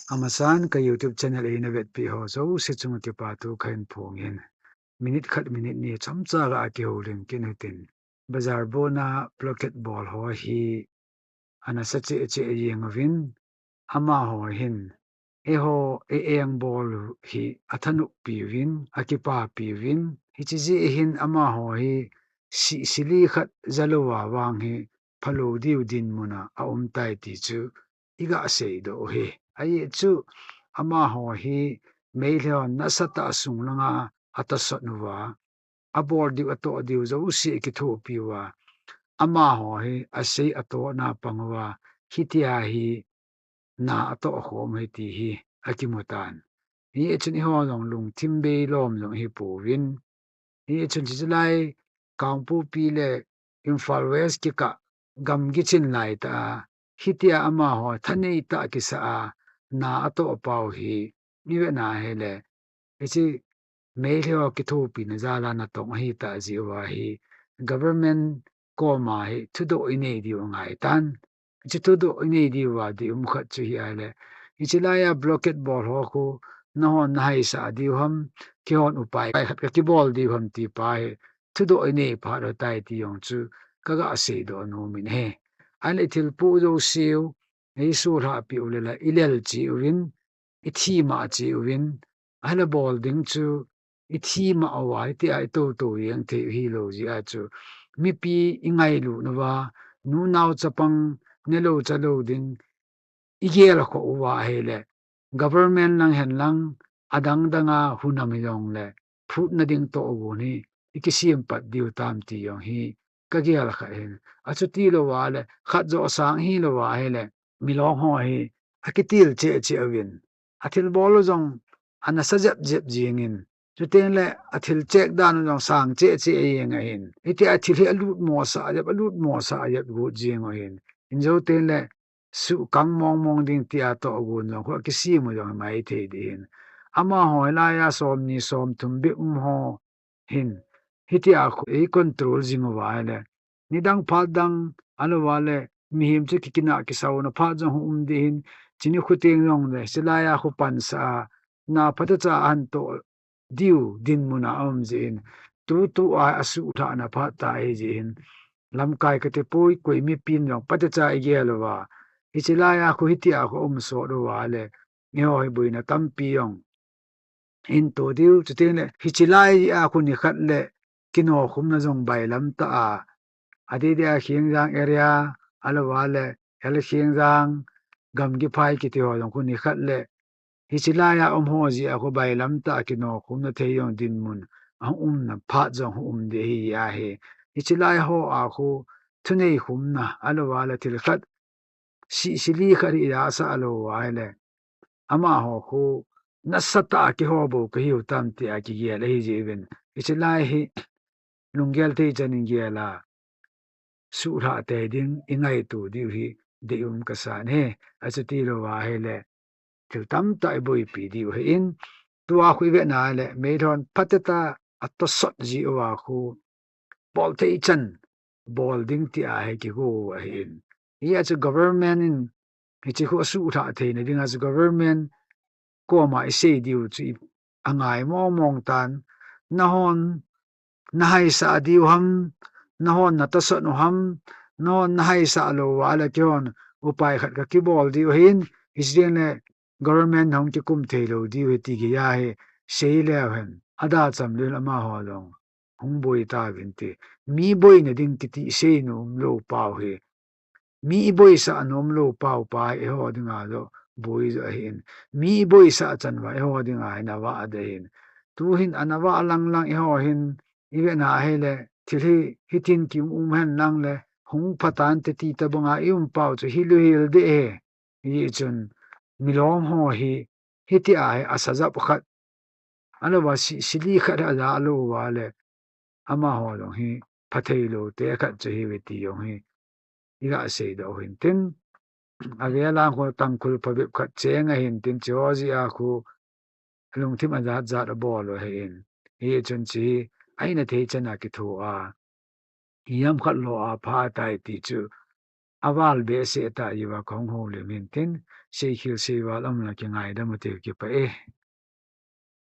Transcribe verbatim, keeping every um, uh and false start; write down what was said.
Amasan ka YouTube channel eina vetpi ho jouse chunga kipathu kahin phongin. Minute khat minute ni chomcha ga kihoulim kit u hitin. Bazar bona blockade bol ho hi ana sa cheh cheh jeng uvin, amaho hin eiho ei engbol u hi athanop piuvin, akipapi uvin, hiche jeh hin amaho hi sih sili khat jalou a vang hi phalou diu dinmun a aum tai ti chu iga seidoh u hi. Ajeh chu amaho hi Meitei hon nasatah a sung langa atosot uva, abol diu atoh diu jouse akithopi uva, amaho hi asei atohna pang uva, hitia hi na atoh khom u hi ti hi akimu tan. Hijeh chun eiho jong lungthim bei lom jong ihipouvin. Hijeh chun hiche lai Kangpokpi le Imphal West kikah gamgi chin laitah a, hitia amaho thanei tah kisa a na atoh pau hi, ivetna hile, hiche Meitei ho kithopina jal a natong ahitah jeh uva hi, government koma hi thudoh inei diu angaitan. Hiche thudoh inei diuva deium khat chu hi ahile, hiche laiya blockade bol ho khu nahon nahaisah diu ham, keihon upai khat kakibol diu ham ti pa hi thudoh inei phat u tai ti jong chu kaga seidoh nom in ahi. Ahile thilpoh jouseu eisuhlhahpeh u le la ilel cheh uvin, ithima cheh uvin, ahile bol ding chu ithima uva, hitia itoutou jeng thei u hilou jeh a chu mipi ingailutna uva, nunao chapang nelou chalou ding igelkhoh uva ahile, government lang henlang, adang danga hunam hijongle, phutna ding tohgon hi ikisem pat diu tam ti jong hi kagel kha ahin. Achuti louva le, khat joh sang hilouva ahile, milong ho hi akitil cheh cheh uvin, athilbol u jong anasa jep jep jengin, chutengle athil chek dan u jong sang cheh cheh jeng ahin. Hitia thil hi alutmosah jep, alutmosah jep got jeng u ahin. Injou tengle suhkang mong mong ding tia tohgon jong khu akisem u jong maithei ding ahin. Amaho hilaiya somni somthum bep um ho hin, hitia khu eicontrol jing uva ahile, nidang phat dang, ahilouva le mihem chu kikinah kisauna phat jong hung um ding ahin, chuni khu teng jongle, hiche laiya khu pansah a, na phatecha ahin toh diu dinmun a aum jeh in, tutua asuhlhahna phat tah ahi jeh in, lamkai katipoi, koi mipin jong phatecha igel uva, hiche laiya khu hitia khu aum sot uva le, eiho hi boina tampi jong hin to diu, chutengle hiche laiya khu nikhat le kinokhumna jong bailam tah a, adeh deh a Khengjang area, ahilouva le L Khengjang, Gamgiphai kiti ho jong khu nikhat le hiche laiya um ho jeh a khu bailam tah a kinokhumna thei jong dinmun ahung umna phat jong hung um ding ahi ahi. Hiche lai ho a khu thuneikhumna, ahilouva le thil khat sih sili khat hi ijahsah lou uva ahile, amaho khu nasatah a kihou bou kahiu tam tia kigel ahi jeh uvin, hiche lai hi lunggel thei chan in gel a suhlhah tei ding ingaito diu hi deium kasan ahi. Achuti louva ahile, thil tamtah iboipi diu ahin, tua khu ivetna le, Meitei hon phatechan atosot jeh uva khu, bol thei chan bol ding tia hi kigo u ahin. Hia chu government in hiche khu asuhlhah theina dinga chu government koma isei diu chu i, angai mong mong tan, nahon nahaisah diu ham, nahon natosot u ham, nahon nahaisah lou uva le keihon upai khat kakibol diu ahin, hiche tengle government hung kikum theilou diu ahi ti geiya hi seileu hen, adacham leu amaho jong hung boi tauvin ti. Mi boina ding kiti seinom lou pau hi, mi iboisah nom lou pau pa hi eiho dinga joh boi joh ahin, mi iboisah chan uva eiho dinga hi navah ding ahin. Tuhin anavah lang lang eiho hin ivetna ahile, thil hi hitin kium um hen lang le, hung phatante ti tobanga ium pau chu hiluhel ding ahi. Hichun milong ho hi hitia hi asajap khat, ahilouva sih sili khat hi ajah lou uva le, amaho jong hi phathei lou te khat chu ahiuve ti jong hi iga seidoh u hintin, avel a khu Tangkhul phabep khat cheng ahintin, chuho jeh a khu lungthim ajat jat abol u ahin. Hichun hiche hi aina thei chan a kitho a, ijemkhat lou a pha tai ti chu aval behseh tah uva kahung houlim in tin, seikhel seival umlou kingaidam u ti u kipah e.